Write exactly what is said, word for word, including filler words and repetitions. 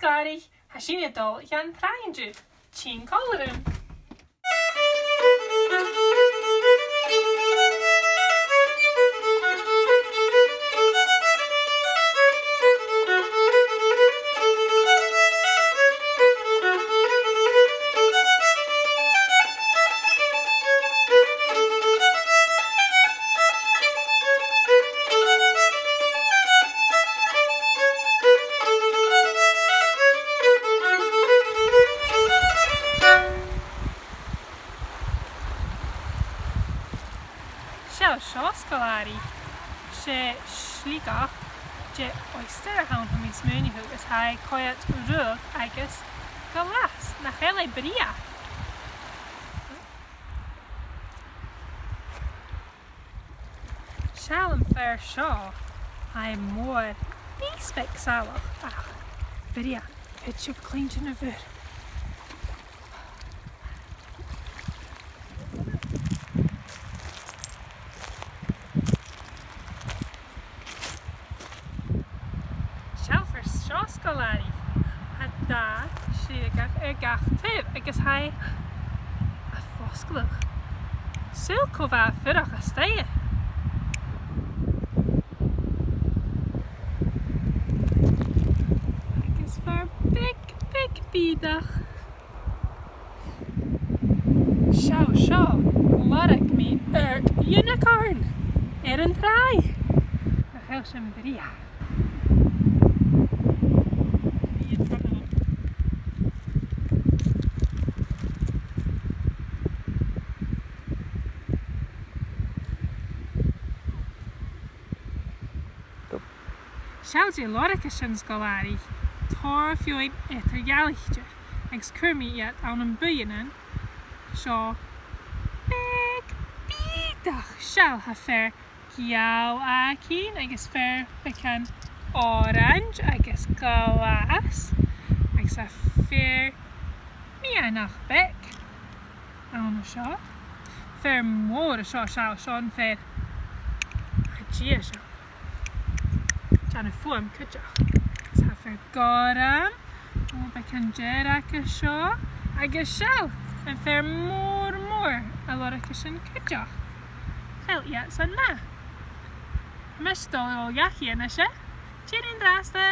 Sgoilearan, tha sinn a' dol dhan tràigh an-diugh. Tionndaidh còmhla rium. Seall seo, sgoilearan. 'S e sligeach de oyster a th' ann, tha mi a' smaoineachadh, agus tha e coimhead ruadh agus glas. Nach eil e brèagha? Seall am fear seo, tha e mòr, pìos beag salach, ach brèagha, feuch sibh cluinntinn a' mhuir. Seall am fear seo, sgoilearan. Tha dà shligeach air gach taobh agus tha e a' fosgladh. Saoil cò bha a' fuireach a-staigh. Agus fear beag, beag bìodach. Seall seo, lorg mi airc unicorn air an tràigh. Nach eil sin brèagha? Seall dè lorg e sin, sgoilearan. Tòrr feadhainn eadar-dhealaichte, agus chuir mi iad ann am buidhnean. Seo beag bìodach. Seall, tha fear geal againn, agus fear beagan orains agus glas, agus tha fear meadhanach beag ann an seo. Fear mòr an seo, seall, seo am fear a tha dìreach a' dèanamh fuaim cuideachd. Agus tha fear gorm, o, beagan dearg an seo. Agus seall, am fear mòr, mòr a lorg e sin cuideachd. Chì sinn iad san math. Tha mise a' dol a dh'fhalbh a-nise. Tìoraidh an-dràsta.